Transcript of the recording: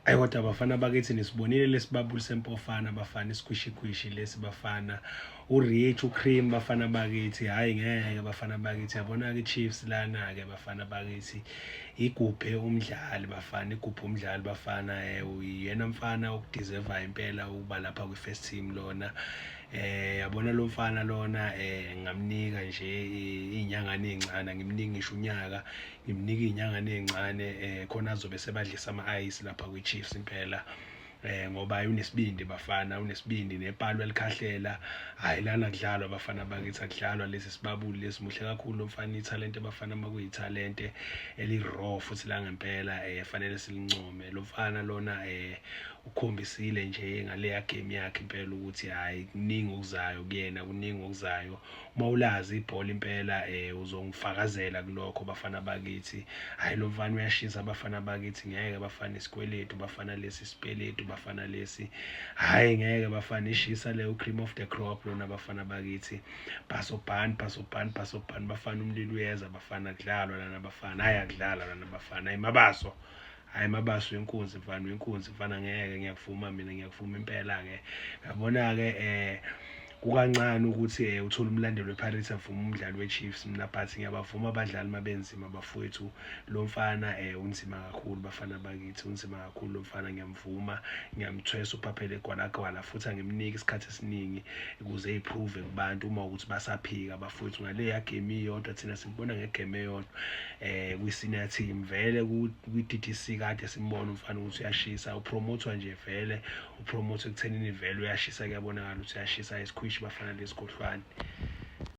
Ayi kodwa bafana bakithi, nisibonile lesibabuli sempofana bafana, isikhwishikwishi lesi bafana, uRich uCream bafana bakithi. Hayi ngeke bafana bakithi, yabona ke Chiefs lana ke bafana bakithi, igubhe umdlali bafana, igubhe umdlali bafana. Uyena mfana okudeserve impela ukuba lapha kwi first team lona. Yabona lo mfana lona, ngamnika nje izinyanga ezincane, ngimnika ngisho unyaka, ngimnika izinyanga ezincane khona azobe sebadlisa ama-ice lapha kwi-Chiefs impela, ngoba unesibindi bafana, unesibindi nepalo elikhahlela. Hayi lana kudlalwa bafana bakithi, akudlalwa. Lesi sibabuli lesi muhle kakhulu lo mfana, ithalente bafana, makuyithalente eli-raw futhi la ngempela, fanele silincome lo mfana lona. Ukhombisile nje ngaleya game yakhe impela ukuthi hayi, kuningi okuzayo kuyena, kuningi okuzayo. Uma ulazi ibhola impela, uzongifakazela kulokho bafana bakithi. Hayi lo mfana uyashisa bafana bakithi, ngeke bafana, isikweletu bafana lesi, isipeletu bafana lesi. Hayi ngeke bafana, ishisa leyo, cream of the crop lona bafana bakithi. Bhasobhani, bhasobhani, bhasobhani bafana, umlilo uyeza bafana, kudlalwa lana bafana. Hayi akudlalwa lana bafana. Hayi Mabaso, hayi Mabaso, wenkunzi mfana, wenkunzi mfana, ngeke, ngiyakuvuma mina, ngiyakuvuma impela ke. Yabona ke, kukancane ukuthi uthole umlandeli wePirates avuma umdlali weChiefs. Mina but ngiyabavuma abadlali mabenzima bafowethu. Lo mfana unzima kakhulu bafana bakithi, unzima kakhulu lo mfana, ngiyamvuma, ngiyamthwesa uphaphele gwalagwala futhi angimniki isikhathi esiningi ukuze eyiprove kubantu uma ukuthi basaphika bafowethu ngaleya game iyodwa. Thina simbona ngegame eyodwa kwi-senior team, vele kwi-DDC kade simbona umfana ukuthi uyashisa, upromothwa nje vele, upromote ekuthenini vele uyashisa, kuyabonakala ukuthi uyashisa. Isikhwishi bafana lesikhohlwane.